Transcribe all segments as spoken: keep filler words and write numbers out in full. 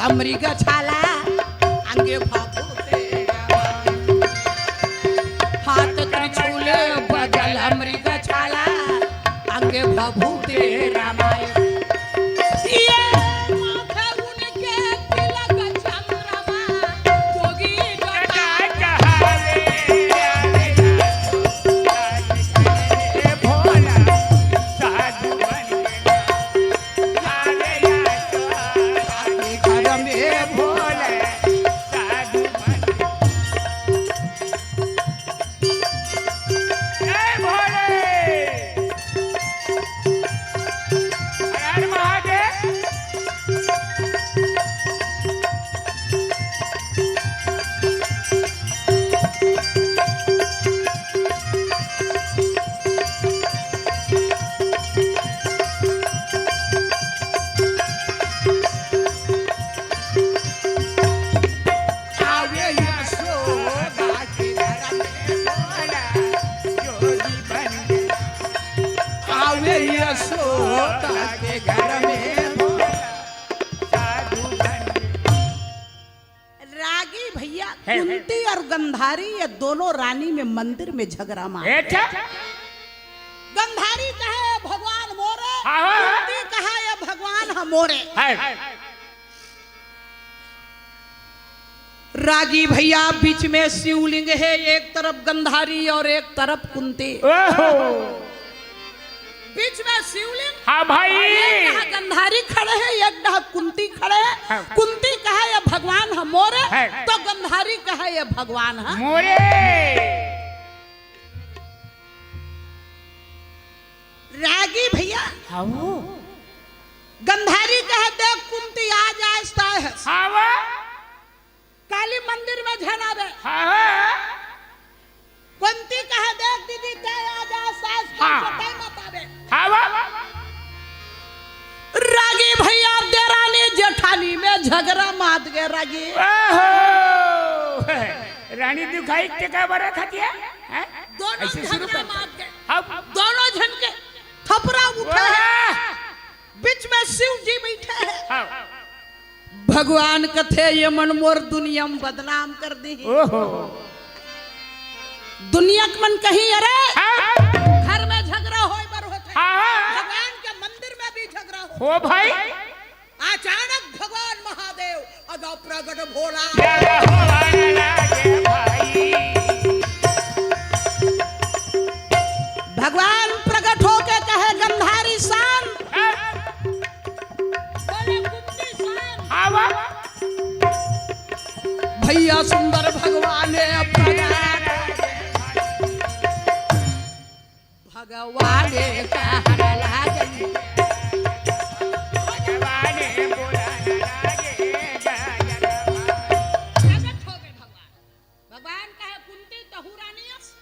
अमृग छाला अंगे भभूते रमाए। हाथ त्रिशूल बजल अमृग छाला अंगे भभूते रमाए। ये माथे उनके तिलक चंद्रमा जोगी जटा। भोला साधु बन के आवे या तो आदि घर में भोले साधु बन के। जय भोले। हर हर महादेव। आवे यशोदा के घर में भोला जोगी बन के। आवे यशोदा के घर में भोला साधु बन के। रागी भैया, है, है। कुंती और गंधारी, ये दोनों रानी में मंदिर में झगड़ा मार। अच्छा। गंधारी कहे, "भगवान मोरे", हाँ, हाँ, हाँ। कुंती कहा, "ये भगवान ह मोरे।" है। रागी भैया, बीच में शिवलिंग है, एक तरफ गंधारी और एक तरफ कुंती। ओहो। बीच में शिवलिंग। हाँ भाई। एक डहा गंधारी खड़े है, एक डहा कुंती खड़े है। हाँ। कुंती कहे, "ये भगवान ह मोरे", है। तो गंधारी कहे, "ये भगवान ह मोरे।" रागी भैया। हाँ। गंधारी कहे, "देख कुंती, आज आस्था है।" हाँ। काली मंदिर में झन आवे। हाँ, हाँ। कुंती कहे, "देख दीदी, तय आ जा, सास के हाँ। सताई मत आवे।" हाँ, वाह। रागी भैया, देरानी जेठानी में झगड़ा मात गए रागी। ओहो। रानी दुखाई टेका बरत हतिया? हैं? दोनों ऐसे शुरू झगड़ा कर। मात गए। हाँ। दोनों झन के थपरा उठे हैं। वाह। बीच में शिव जी बैठे हैं। हाँ। भगवान कथे, "ये मन मोर दुनिया में बदनाम कर दी।" ओहो। दुनिया के मन कही, "अरे, हाँ। घर में झगड़ा होय बर होथे।" हाँ। भगवान के मंदिर में भी झगड़ा हो। हो भाई। अचानक भगवान महादेव अदा प्रगट भोला। जय भगवान लागे भाई। भगवान प्रगट होके कहे, "गंधारी शांत।" हाँ। बोले, "कुंती शांत।" हाँ, वाह। भैया सुंदर भगवान प्रगट। भगवान कहन लागल। भगवान बोलन लागे, जय जगन्नाथ। प्रगट हो गए भगवान। भगवान कहे, "कुंती तहू रानी अस,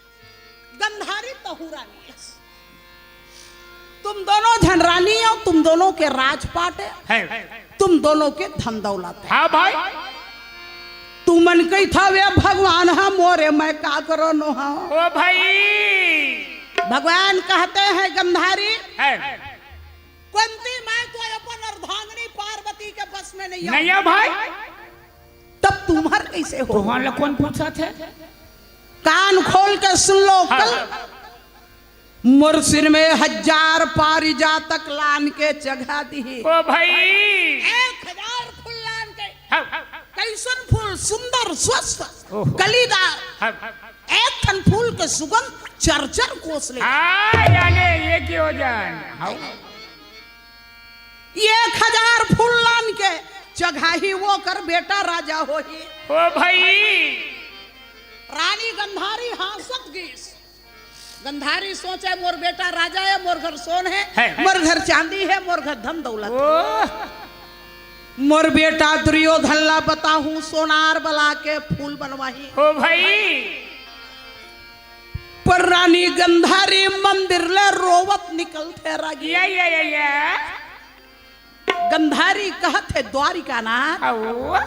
गंधारी तहू रानी अस। तुम दोनों झन रानी हो, तुम दोनों के राजपाट है, है। तुम दोनों के धन दौलत है।" हाँ भाई। तुमन कहिथव, "ए भगवान ह मोरे, मैं का करो नोहा?" ओ भाई। भगवान कहते हैं, "गंधारी, है। कुंती, मैं तो अपन अर्धांगिनी पार्वती के बस में नहीं आऊं।" नहीं है भाई। तब तुम्हर कैसे हो? भगवान ला कौन पूछत हे? कान खोल के सुन लो, हाँ। कल मोर सिर में हजार पारिजातक लान के चघा दिही। ओ भाई। एक हजार फूल लान के। हाँ। कैसन फूल? सुंदर, स्वस्थ, ओहो। कलीदार। हाँ। एक ठन फूल के सुगंध चर चर कोस ले। हाँ, याने ये क्यों जान? हाँ। एक हजार फूल लान के चघाही, वो कर बेटा राजा होही। ओ भाई। रानी गंधारी हाँसत गीस। गंधारी सोचे, "मोर बेटा राजा है, मोर घर सोन है, है। मोर घर चांदी है, मोर घर धन दौलत है। ओ। मोर बेटा दुर्योधन ला बताहूँ, सोनार बला के फूल बनवाही।" ओ भाई। पर रानी गंधारी मंदिर ले रोवत निकलथे रागी। या, या, या, या। गंधारी कहत हे, "द्वारिका नाथ, आओ।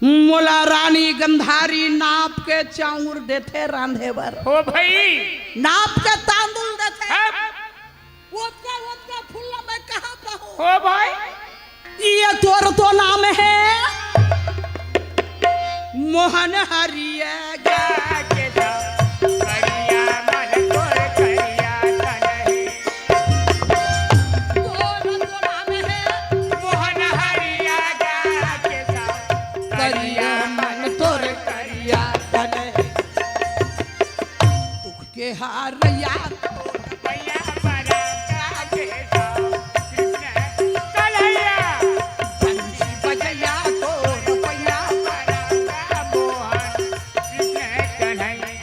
मोला रानी गंधारी नाप के चाउर देथे रांधे बर। ओ भाई। नाप के तांदुल देथे। हाँ। ओतका, ओतका फूल ला मैं कहाँ पाहूँ?" ओ भाई। ये तोर तो नाम है मोहन हरिया। करिया मन तोर करिया तन हे। तोर तो नाम है मोहन हरिया। करिया मन तोर करिया तन हे। दुख के हार या तोर पैया परांगा के साथ कृष्ण कन्हैया। बंसी बजैया तोर पैया परांगा मोहन कृष्ण कन्हैया।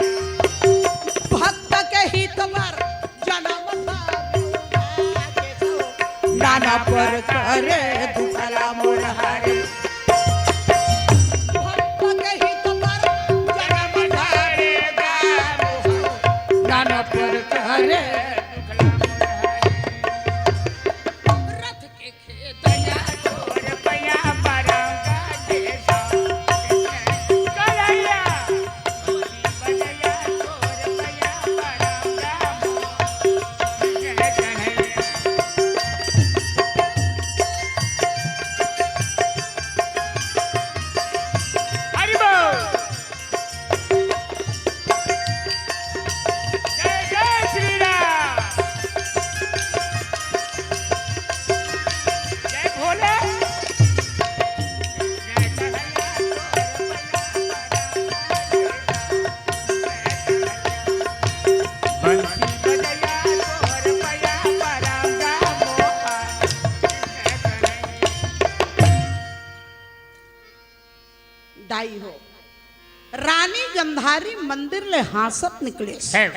भक्त के हित बर जनम धारे। नाना प्रकार दुख ला मोर हरे। भक्त के हित बर जनम धारे। नाना प्रकार दुख ला मोर हरे। रथ के खेत या तोर पैया परांगा के साथ कलैया। जय जय श्री राम। जय भोले। दाई हो, रानी गंधारी मंदिर ले हाँसत निकलिस। है।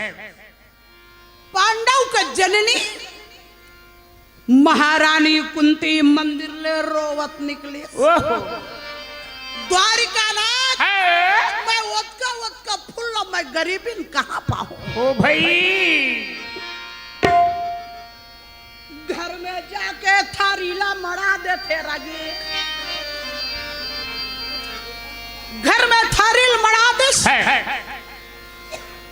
पांडव के जननी महारानी कुंती मंदिर ले रोवत निकलिस। ओहो। द्वारिका नाथ, है। मैं ओतका ओतका फूल मैं गरीबिन कहाँ पाहूँ? ओ भाई। घर में जाके थारी ला मड़ा देथे रागी। घर में थारी ला मड़ा देस। है, है।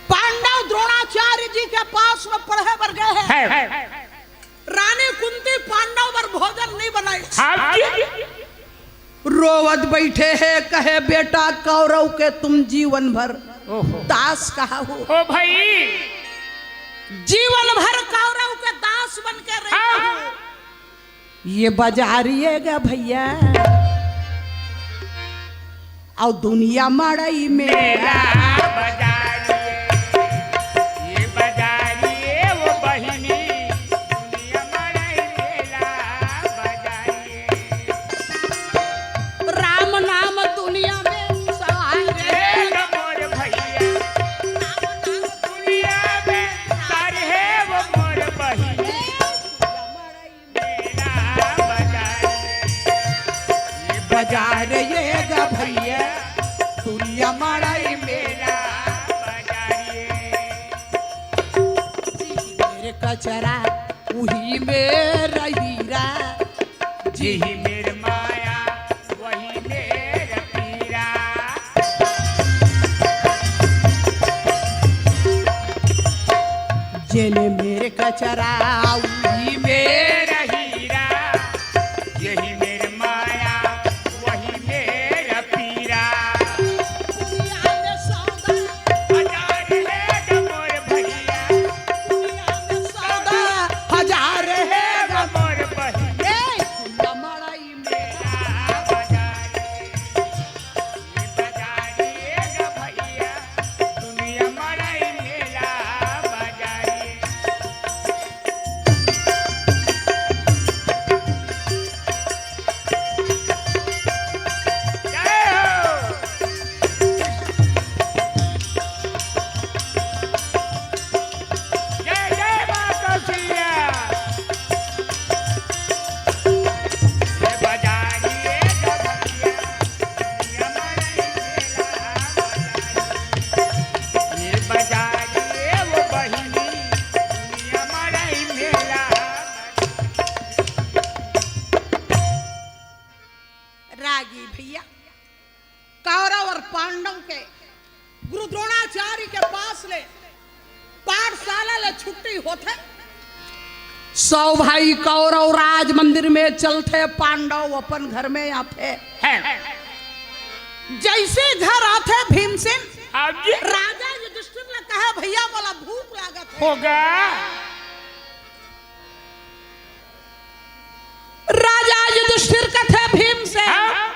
पांडव द्रोणाचार्य जी के पास में पढ़े बर गए हैं। है, है। रानी कुंती पांडव बर भोजन नहीं बनाई। हाँ जी। रोवत बैठे हे, कहे, "बेटा, कौरव के तुम जीवन भर ओहो। दास कहा हो।" ओ भाई। जीवन भर कौरव के दास बन के रहे हाँ। हो। ये बाजारी हे गा भैया, अउ दुनिया मड़ई मेला। मेला बाजारी हे, ये बाजारी हे, वो बहिनी, दुनिया मड़ई मेला बाजारी हे। राम नाम दुनिया में सवार हे। हे ग मोर भैया, राम नाम दुनिया में सवार हे वो मोर बहिनी। मेला बाजार, ये बाजार ये गा भैया, दुनिया मड़ई मेला बाजार ये। मेरे कचरा उही मेर हीरा। जिही मेर माया, वही मेर पीरा। जेने मेर कचरा, उही मेर हीरा। यही मेर माया, वही मेर पीरा। दुनिया में सौदा हजार हे ग मोर भैया। दुनिया में सौदा हजार हे ग मोर बहिनी। ए, दुनिया मड़ई मेला बाजारी, ये बाजारी हे ग भैया, दुनिया मड़ई मेला बाजारी। जय हो। जय जय माँ कौशल्या। ये बाजारी ये गवैया, दुनिया मड़ई मेला बाजारी। ये बाजारी ये वो बहिनी, दुनिया मड़ई मेला। रागी भैया, कौरव और पांडव के गुरु द्रोणाचार्य के पास ले पाठशाला ले छुट्टी होथे। सौ भाई कौरव राज मंदिर में चलथे, पांडव अपन घर में आथे। हैं। जइसे घर आथे भीमसेन, हाँ जी। राजा युधिष्ठिर ला कहे, "भैया, मोला भूख लागत हे।" होगा। राजा युधिष्ठिर कथे भीमसेन, हाँ।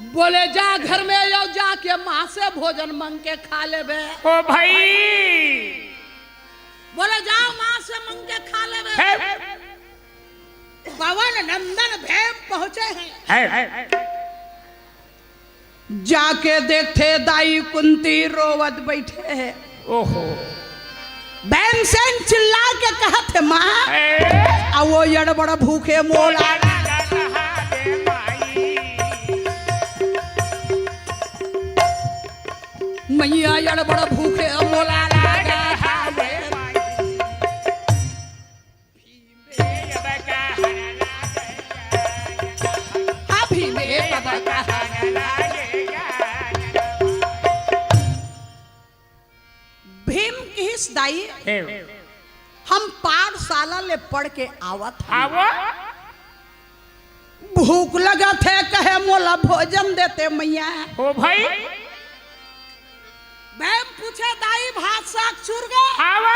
बोले, "जा घर में, अउ जाके माँ से भोजन मंग के खा लेबे।" ओ भाई। बोले, "जाओ, माँ से मंग के खा लेबे।" हे। पवन नंदन भीम पहुंचे हैं। हे। जाके देखथे, दाई कुंती रोवत बइठे हे। ओहो। भीमसेन चिल्ला के कहत हे, "माँ, हे। अउ वो अड़बड़ भूखे मोला।" मइया अड़बड़ भूखे मोला लागे हावे। अभी में तब कहा। भीम किहिस, "दाई, हे। हम पाठशाला ले पढ़ के आवत हन। आवो। भूख लगत हे, कहे मोला भोजन देते मइया।" ओ भाई। भीम पूछे, "दाई, भात साग चुर गे?" आवो।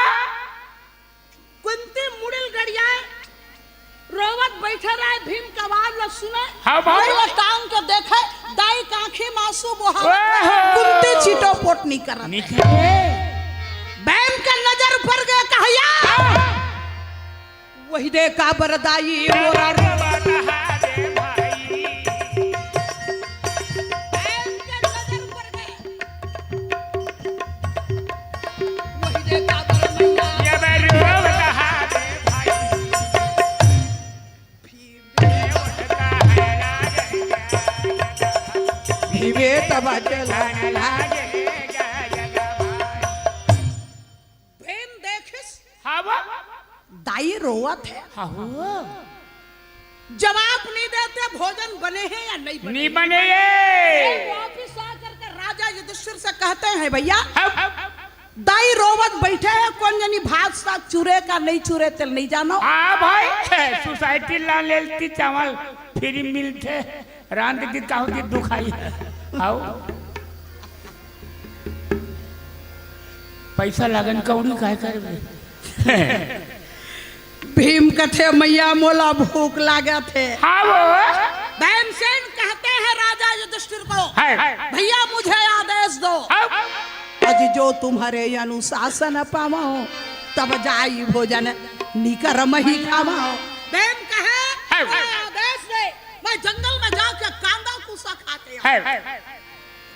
कुंती मुड़ी ल गड़ियाए, रोवत बइठे रहे, भीम के आवाज ल सुने, हाँ, बाबा। मुड़ी ल टांग के देखे, दाई के आंखी म आंसू बोहावत हे, ओहो। कुंती चिटोपोट नइ करत हे। नइ करे। भीम के नजर पर गे, कहिया, हाँ। वही दे काबर दाई मोरा रो। भीम के नजर पर गे। वही दे काबर मइया। ये बेर रो कहा दे भाई। भीमे तब चला भीम देखिस, हाँ वो। दाई रोवत हे। हाँ वो। जवाब नइ देते, भोजन बने हे या नइ बने? नइ बने हे। वापिस आ करके राजा युधिष्ठिर से कहते हैं, "भइया, हाँ। दाई रोवत बइठे हे, कोन जनी भात साग चुरे का नइ चुरे, तेला नइ जानव।" हाँ भाई, सोसाइटी ला लेलती चावल, फ्री मिलथे। रांध के कहूँ कि दुखाई। आओ। पैसा लागन कौड़ी काय करबे? भीम कथे, "मइया मोला भूख लागत हे।" हाँ वो। भीमसेन कहते हैं राजा युधिष्ठिर को, है। "भइया मुझे आदेश दो। हाँ। आज जो तुम्हारे अनुशासन पावो, तब जाई भोजन निकरमही खावो।" भीम कहे, है। "मैं आदेश दे।" मैं जंगल में जाके कांदा कुसा खा के आऊं। है।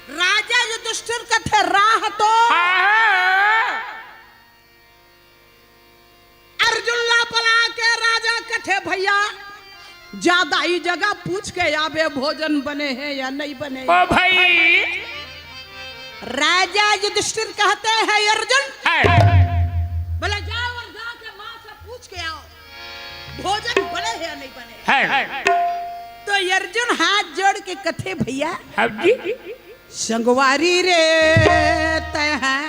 राजा युधिष्ठिर कथे राह तो। हाँ। अर्जुन ला बला के राजा कथे, "भइया, जा दाई जगह पूछ के आबे, भोजन बने हे या नइ बने?" ओ भाई। राजा युधिष्ठिर कहते हैं, "अर्जुन, है। बोले, जाओ और जाके माँ से पूछ के आओ।" भोजन बने हे या नइ बने? है। तो अर्जुन हाथ जोड़ के कथे, "भइया, हाँ जी। संगवारी रे, तैं हा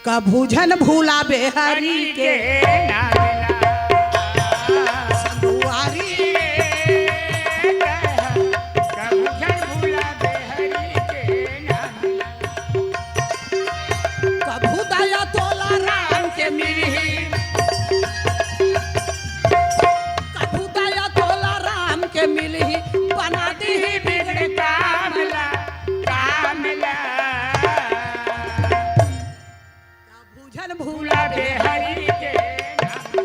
कभू झन भुलाबे हरि के नाम ला। संगवारी रे, तैं हा कभू झन भुलाबे हरि के नाम ला।" कभू दया तोला राम के मिलही, कभू दया तोला राम के मिलही, बना दीही बिगड़े काम ला, काम ला। कभू झन भुलाबे हरि के नाम।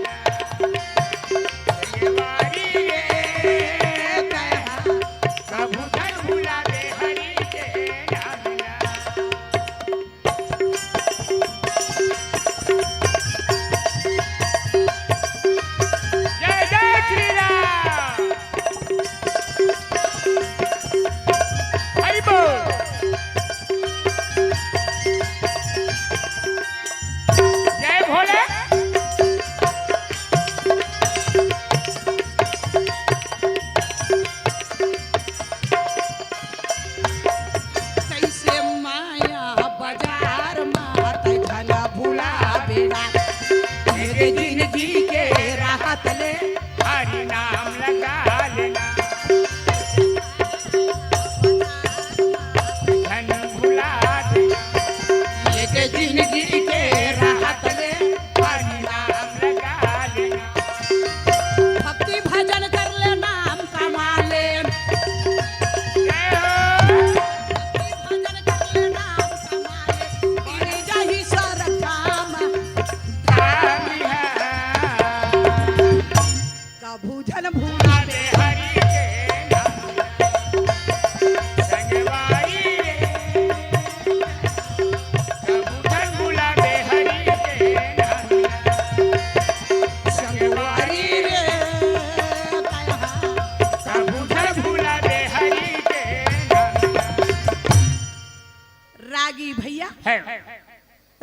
कि भैया, है।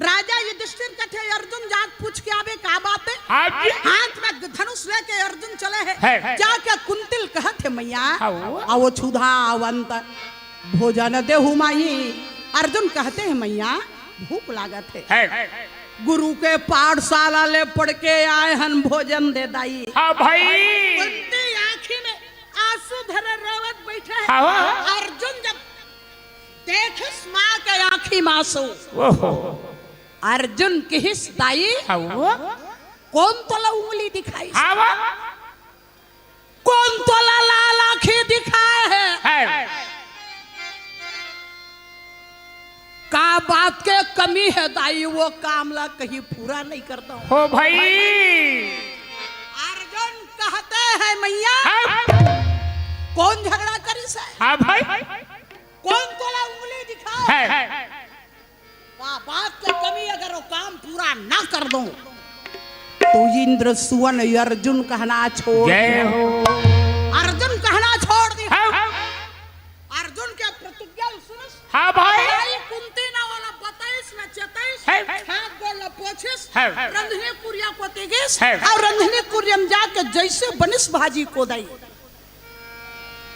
राजा युधिष्ठिर कथे, "अर्जुन, जात पूछ के आबे, का बात है?" हाँ जी। हाथ में धनुष लेके अर्जुन चले है। है। जाके कुंती ल कहत है, "मैया, हाँ, वो। आवो छुधावंत भोजन देहु माई।" अर्जुन कहते हैं, "मैया, भूख लागत है।" है। "गुरु के पाठशाला ले पढ़ के आए हन, भोजन दे दाई।" हाँ भाई। कुंती आँखी में आंसू धरे रोवत बैठे है। हाँ। अर्जुन जब देखिस माँ के आँखी में आंसू, ओहो। अर्जुन किहिस, "दाई, हाँ वो। कोन तोला उंगली दिखाइस? हाँ वो। कोन तोला लाल आँखी दिखाए है? है। का बात के कमी है दाई, वो काम ला कहीं पूरा नहीं करता हूँ?" हो भाई। अर्जुन कहते हैं, "मैया, हाँ। कोन झगड़ा करिस है? हाँ भाई। कोन तोला उंगली दिखाए है। का बात के कमी, अगर वो काम पूरा ना कर दूं, तो इंद्र सुवन अर्जुन कहना छोड़ जय दे।" हो। अर्जुन कहना छोड़ दे। हाँ। अर्जुन के प्रतिज्ञा ल सुनस। हाँ भाई। भाई कुंती ना वाला बताइस, ना चेताइस, है। हाथ गोड़ ला पोछिस, है। रंधनी कुरिया को तेगिस, है। और रंधनी कुरिया में जाके जैसे बनिस भाजी कोदई,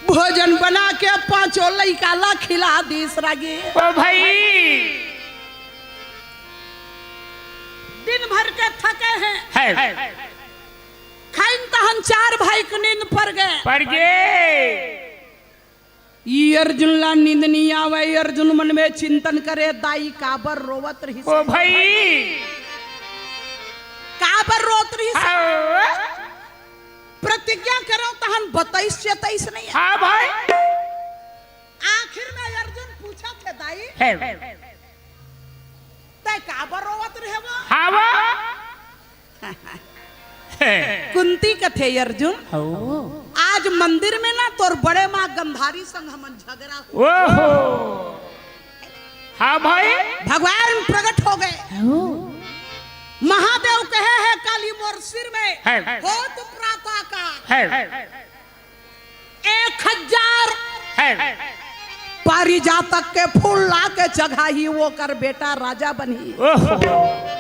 भोजन बना के पांचों लइका ला खिला दिस रागी। ओ भाई। दिन भर के थके हैं। है। खाइन तहन चार भाई के नींद पड़ गए। पड़ गए। ई अर्जुन ला नींद नहीं आवे। अर्जुन मन में चिंतन करे, "दाई काबर रोवत रहिस? ओ भाई। काबर रोवत रहिस?" हाँ। प्रतिज्ञा करो तहन बताइस चेताइस नहीं है। हाँ भाई। आखिर में अर्जुन पूछा थे, "दाई, है। तै काबर रोवत रहे वो?" हाँ वो। कुंती कथे, "अर्जुन, हो। आज मंदिर में ना तोर बड़े माँ गंधारी संग हमन झगड़ा हो।" ओहो। हाँ भाई। भगवान प्रकट हो गए। हो। महादेव कहे है, "काली मोर सिर में है। होत प्रातः काल है। एक हजार है। पारिजातक के फूल ला के चघाही, ओकर बेटा राजा बनही।" ओहो।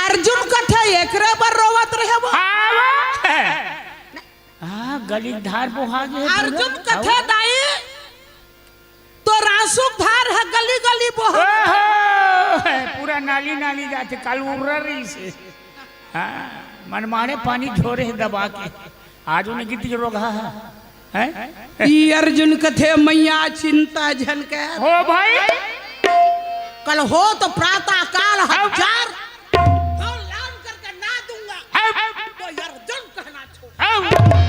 अर्जुन कथे, "एकरे बर रोवत रहे वो?" हाँ, वो। हाँ, गली धार बोहा गए पूरा। अर्जुन कथे, हाँ। "दाई, तोर आंसू के धार ह गली गली बोहा।" ओहो, पूरा नाली नाली जाथे, काल उर्रा रहिसे। हाँ, मनमाड़े पानी झोरे हे दबा के। आज उन्हें गिद्ध रोगहा है। हैं? ई अर्जुन कथे, "मैया चिंता झन कर।" हो भाई। कल होत प्रातः काल हाँ। हजार। तो लान करके ना दूंगा। हाँ। तो अर्जुन कहना छोड़। हाँ।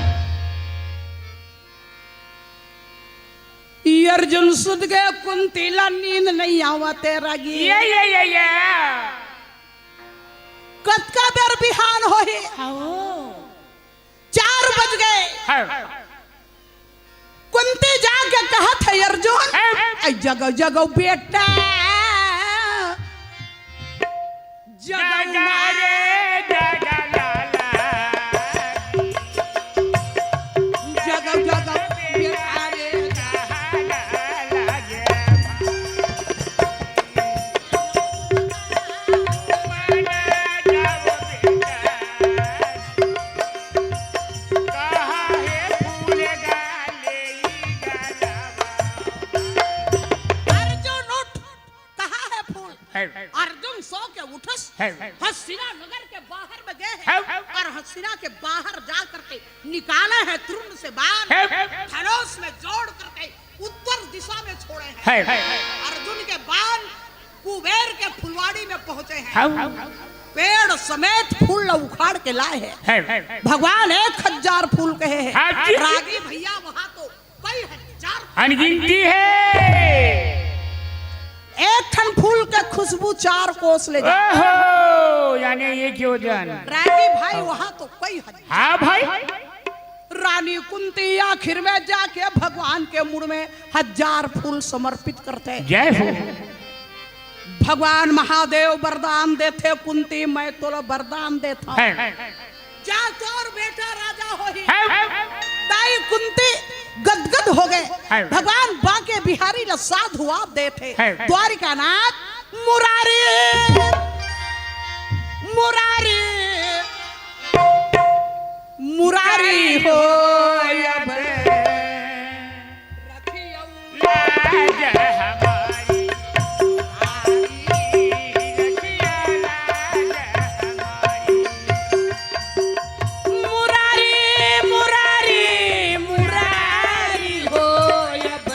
ई अर्जुन सुध के कुंती ला नींद नहीं आवत हे रागी। ये, ये, ये, ये। कतका बेर बिहान होही? हाँ। चार बज गए। हाँ। कुंती जाके कहत हे, "अर्जुन, हाँ। ए, जगो, जगो बेटा।" जगौ ना रे, जगौ लाला। जगौ, जगौ, बेटा रे। अर्जुन उठ, कहाँ है फूल? है। अर्जुन सो के उठस, है। हस्तिना नगर के बाहर में गए हैं। है। और हस्तिना के बाहर जा करके निकाले हैं त्रिशूल से बाण, है। धनुष में जोड़ करके उत्तर दिशा में छोड़े हैं। है। अर्जुन के बाण कुबेर के फुलवाड़ी में पहुंचे हैं। है। पेड़ समेत फूल उखाड़ के लाए हैं। है। भगवान एक हजार फूल कहे हैं। हाँ जी। रागी भैया वहां तो कई हजार अनगिनती है। एक ठन फूल के खुशबू चार कोस ले जाए। ओहो, यानी एक योजन। रागी भाई, वहां तो कई हजार। हाँ भाई। रानी कुंती आखिर में जाके भगवान के मुड़ में हजार फूल समर्पित करते। जय हो। भगवान महादेव वरदान देथे, "कुंती, मैं तोला वरदान देथंव।" है। जा, तोर बेटा राजा होही। है। ताई कुंती गदगद हो गए। है। भगवान बांके बिहारी ला साधुवाद देथे। है। द्वारिकानाथ मुरारी, मुरारी, मुरारी हो। अब लाज हमारी, रखिया लाज हमारी। मुरारी, मुरारी, मुरारी हो, अब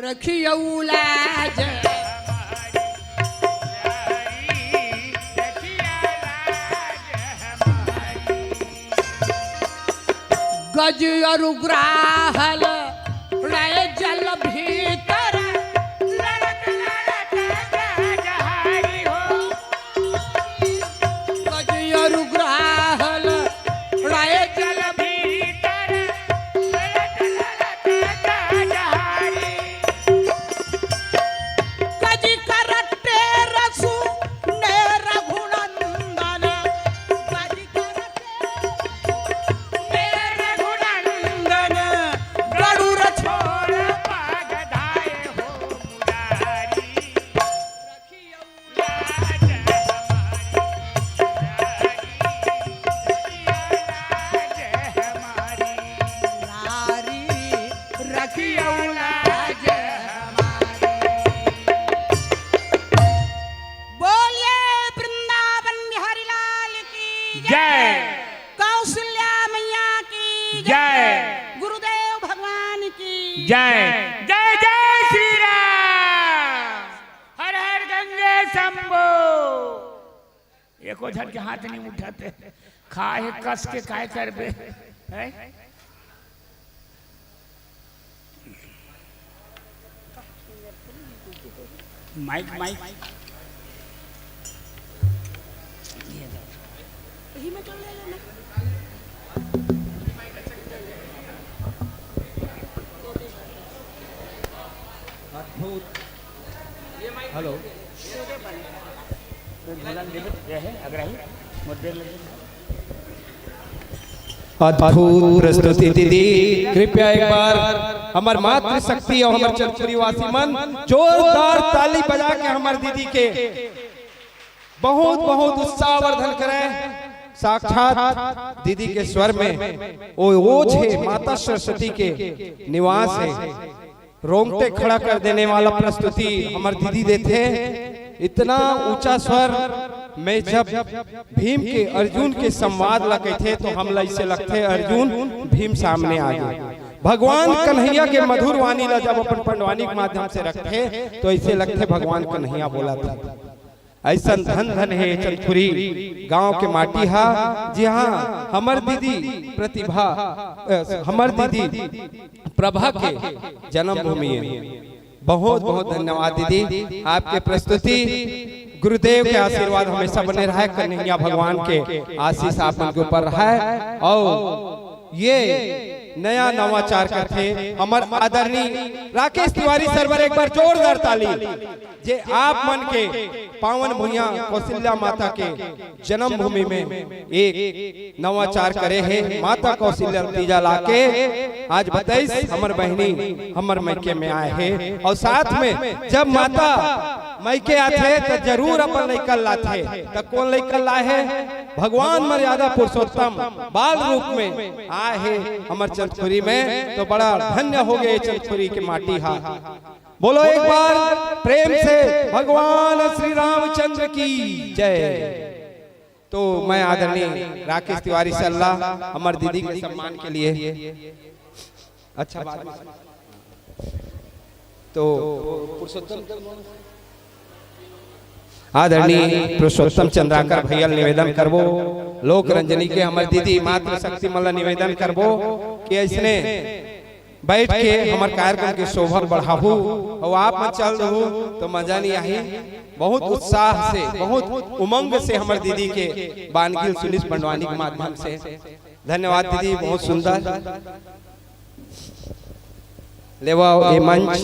रखियौ लाज। गज अरु ग्राहल रहे जल भीतर, लड़त लड़त गज हारी हो। गज अरु ग्राहल रहे जल भीतर, लड़त लड़त गज हारी। गज करटे रसु ने रघुनंदन, गज करटे रसु ने रघुनंदन, गरुड़ छोड़ पाग धाए हो मुरारी। रखियो लाज हमारी, रखियो लाज हमारी, मुरारी, रखियो लाज हमारी। बोलिए वृंदावन बिहारी लाल की जय। जय। कौशल्या मैया की जय। जय। गुरुदेव भगवान की जय। जय जय श्री राम। हर हर गंगे शंभो। एको झन के हाथ नहीं उठाते। खाए कस के काय करबे? हैं? Mike, mike. यही में चल रहा है ना। अद्भुत। हेलो। अद्भुत प्रस्तुति दीदी, कृपया एक बार हमर मातृशक्ति अउ हमर चंदखुरी वासी मन जोरदार ताली बजा के हमर दीदी के बहुत बहुत उत्साहवर्धन करें। साक्षात दीदी के स्वर में ओ ओज हे, माता सरस्वती के निवास हे। रोंगटे खड़ा कर देने वाला प्रस्तुति हमर दीदी देथे। इतना ऊंचा स्वर में जब भीम के अर्जुन के संवाद ला कहिथे तो हमला इसे लगथे अर्जुन भीम सामने आ गे। भगवान कन्हैया के मधुर वाणी ला जब अपन पंडवानी के माध्यम से रखथे तो ऐसे लगथे भगवान कन्हैया बोलथे। अइसन धन धन हे चंदखुरी गांव के माटी हा, जिहां हमर दीदी प्रतिभा, अ, हमर दीदी प्रभा के जन्मभूमि हे। बहुत बहुत धन्यवाद दीदी, आपके प्रस्तुति, गुरुदेव के आशीर्वाद हमेशा बने रहे, कन्हैया भगवान के आशीष आप मन के ऊपर रहे। अउ ये नया नवाचार करथे हमर आदरणीय राकेश तिवारी सर बर एक बार जोरदार ताली। जे आप मन के पावन भुइयां कौशल्या माता के जन्मभूमि में एक नवाचार करे हे, माता कौशल्या तीजा लाके आज बताइस हमर बहिनी हमर मइके में आए हे। अउ साथ में जब माता मइके आथे त जरूर अपन लइका लाथे। त कोन लइका लाए हे? भगवान मर्यादा पुरुषोत्तम बाल रूप में आए हे हमर चंदखुरी में। तो बड़ा धन्य हो गे चंदखुरी के माटी हा। बोलो एक बार प्रेम से भगवान श्री रामचंद्र की जय। तो मैं आदरणीय राकेश तिवारी सर ला हमर दीदी के सम्मान के लिए अच्छा बात। तो पुरुषोत्तम, आदरणीय पुरुषोत्तम चंद्राकर भैया ल निवेदन करबो, लोक रंजनी के हमर दीदी मातृ शक्ति मन ल निवेदन करबो कि अइसने बैठ के हमर कार्यक्रम के शोभा बढ़ाहू। अउ आप मन चल दहू तो मजा नहीं आही। बहुत उत्साह से, बहुत उमंग से हमर दीदी के बानगिल सुनिस पंडवानी के माध्यम से। धन्यवाद दीदी, बहुत सुंदर। लेवा ए मंच